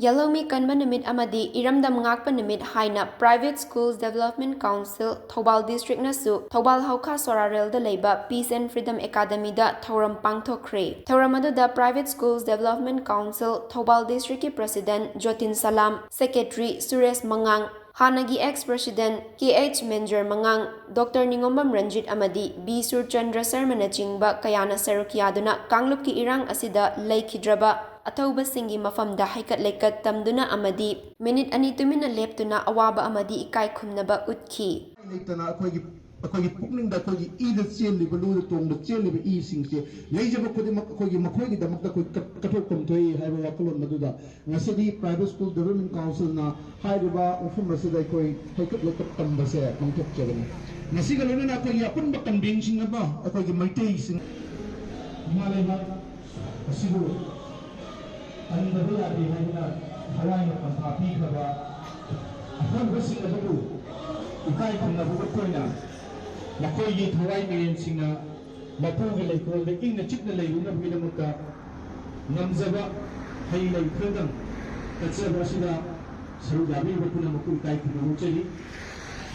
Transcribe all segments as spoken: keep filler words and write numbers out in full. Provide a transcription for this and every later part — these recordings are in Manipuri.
ꯌꯦꯜꯍꯧꯃꯤ ꯀꯟꯕ ꯅꯨꯃꯤꯠ ꯑꯃꯗꯤ ꯏꯔꯝꯗꯝ ꯉꯥꯛꯄ ꯅꯨꯃꯤꯠ ꯍꯥꯏꯅ Private Schools Development Council Thoubal Districtꯅꯁꯨ Thoubal ꯍꯧꯈꯥ ꯁꯣꯔꯥꯔꯦꯜꯗ ꯂꯩꯕ Peace and Freedom Academyꯗ ꯊꯧꯔꯝ ꯄꯥꯡꯊꯣꯛꯈ꯭ꯔꯦ꯫ ꯊꯧꯔꯝ ꯑꯗꯨꯗ Private Schools Development Council Thoubal Districtꯀꯤ President ꯖꯣꯇꯤꯟ ꯁꯂꯥꯝ, Secretary ꯁꯨꯔꯦꯁ ꯃꯉꯥꯡ, ꯍꯥꯟꯅꯒꯤ ex President ꯀꯦ ꯑꯩꯆ ꯃꯦꯟꯖꯔ ꯃꯉꯥꯡ, ꯗꯣꯛꯇꯔ ꯅꯤꯉꯣꯝꯕꯝ ꯔꯟꯖꯤꯠ ꯑꯃꯗꯤ ꯕꯤ ꯁꯨꯔꯆꯟꯗ꯭ꯔ ꯁꯔꯃꯅꯆꯤꯡꯕ ꯀꯌꯥꯅ ꯁꯔꯨꯛ ꯌꯥꯗꯨꯅ ꯀꯥꯡꯂꯨꯞꯀꯤ ꯏꯔꯥꯡ ꯑꯁꯤꯗ ꯂꯩꯈꯤꯗ꯭ꯔꯕ ꯑꯊꯧꯕꯁꯤꯡꯒꯤ ꯃꯐꯝꯗ ꯍꯩꯀꯠ ꯂꯩꯀꯠ ꯇꯝꯗꯨꯅ ꯑꯃꯗꯤ ꯃꯤꯅꯤꯠ ꯑꯅꯤ ꯇꯨꯃꯤꯟꯅ ꯂꯦꯞꯇꯨꯅ ꯑꯋꯥꯕ ꯑꯃꯗꯤ ꯏꯀꯥꯏ ꯈꯨꯝꯅꯕ ꯎꯠꯈꯤ꯫ ꯂꯩꯇꯅ ꯑꯩꯈꯣꯏꯒꯤ ꯑꯩꯈꯣꯏꯒꯤ ꯄꯨꯛꯅꯤꯡꯗ ꯑꯩꯈꯣꯏꯒꯤ ꯏꯗ ꯆꯦꯜꯂꯤꯕ, ꯂꯨꯗ ꯇꯣꯡꯗ ꯆꯦꯜꯂꯤꯕ ꯏꯁꯤꯡꯁꯦ ꯂꯩꯖꯕ ꯈꯨꯗꯤꯡꯃꯛ ꯑꯩꯈꯣꯏꯒꯤ ꯃꯈꯣꯏꯒꯤꯗꯃꯛꯇ ꯑꯩꯈꯣꯏ ꯀꯠ- ꯀꯠꯊꯣꯛꯐꯝ ꯊꯣꯛꯏ ꯍꯥꯏꯕ ꯋꯥꯈꯜꯂꯣꯟ ꯑꯗꯨꯗ ꯉꯁꯤꯗꯤ Private School Development Councilꯅ ꯍꯥꯏꯔꯤꯕ ꯃꯐꯝ ꯑꯁꯤꯗ ꯑꯩꯈꯣꯏ ꯍꯩꯀꯠ ꯂꯩꯀꯠ ꯇꯝꯕꯁꯦ ꯄꯥꯡꯊꯣꯛꯆꯕꯅꯤ꯫ ꯃꯁꯤꯒ ꯂꯣꯏꯅꯅ ꯑꯩꯈꯣꯏꯒꯤ ꯑꯄꯨꯟꯕ ꯀꯟꯚꯦꯟꯁꯟ ꯑꯃ ꯑꯩꯈꯣꯏꯒꯤ ꯃꯩꯇꯩꯁꯤꯡ ꯏꯃꯥ ꯂꯩꯕꯥꯛ ꯑꯁꯤꯕꯨ ꯀꯟꯗꯕ ꯌꯥꯗꯦ ꯍꯥꯏꯗꯨꯅ ꯊꯋꯥꯏꯅ ꯄꯟꯊꯥ ꯄꯤꯈ꯭ꯔꯕ ꯑꯍꯧꯕꯁꯤꯡ ꯑꯗꯨꯕꯨ ꯏꯀꯥꯏ ꯈꯨꯝꯅꯕ ꯎꯠꯄ ꯑꯣꯏꯅ ꯃꯈꯣꯏꯒꯤ ꯊꯋꯥꯏ ꯃꯤꯔꯦꯟꯁꯤꯡꯅ ꯃꯄꯨꯒꯤ ꯂꯩꯀꯣꯜꯗ ꯏꯪꯅ ꯆꯤꯛꯅ ꯂꯩꯔꯨꯅꯕꯒꯤꯗꯃꯛꯇ ꯉꯝꯖꯕ ꯍꯩ ꯂꯩ ꯈꯔꯗꯪ ꯀꯠꯆꯕ ꯑꯁꯤꯗ ꯁꯔꯨꯛ ꯌꯥꯕꯤꯔꯤꯕ ꯄꯨꯝꯅꯃꯛꯄꯨ ꯏꯀꯥꯏ ꯈꯨꯝꯅꯕ ꯎꯠꯆꯔꯤ꯫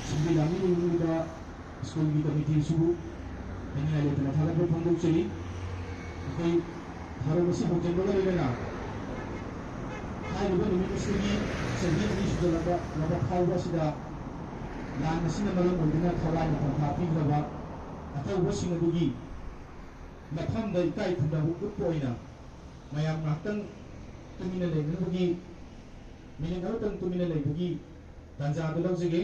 ꯁꯤꯟꯕꯤ ꯂꯥꯡꯕꯤꯔꯤꯕ ꯁ꯭ꯀꯨꯜꯒꯤ ꯀꯃꯤꯇꯤꯁꯨ ꯍꯥꯏꯅꯤꯡꯉꯥꯏ ꯂꯩꯇꯅ ꯊꯥꯒꯠꯄ ꯐꯣꯡꯗꯣꯛꯆꯔꯤ꯫ ꯑꯩꯈꯣꯏ ꯊꯧꯔꯝ ꯑꯁꯤ ꯍꯧꯖꯤꯟꯕꯒ ꯂꯣꯏꯅꯅ ꯍꯥꯏꯔꯤꯕ ꯅꯨꯃꯤꯠ ꯑꯁꯤꯒꯤ ꯆꯍꯤ ꯑꯅꯤ ꯁꯨꯖꯜꯂꯛꯄ ꯂꯥꯡꯕꯛ ꯐꯥꯎꯕ ꯑꯁꯤꯗ ꯂꯥꯟ ꯑꯁꯤꯅ ꯃꯔꯝ ꯑꯣꯏꯗꯨꯅ ꯊꯋꯥꯏꯅ ꯄꯟꯊꯥ ꯄꯤꯈ꯭ꯔꯕ ꯑꯊꯧꯕꯁꯤꯡ ꯑꯗꯨꯒꯤ ꯃꯐꯝꯗ ꯏꯀꯥꯏ ꯈꯨꯝꯅꯕ ꯎꯠꯄ ꯑꯣꯏꯅ ꯃꯌꯥꯝ ꯉꯥꯏꯍꯥꯛꯇꯪ ꯇꯨꯃꯤꯟꯅ ꯂꯩꯅꯅꯕꯒꯤ ꯃꯤꯅꯤꯠ ꯑꯃꯇꯪ ꯇꯨꯃꯤꯟꯅ ꯂꯩꯕꯒꯤ ꯇꯥꯟꯖꯥ ꯑꯗꯨ ꯂꯧꯖꯒꯦ꯫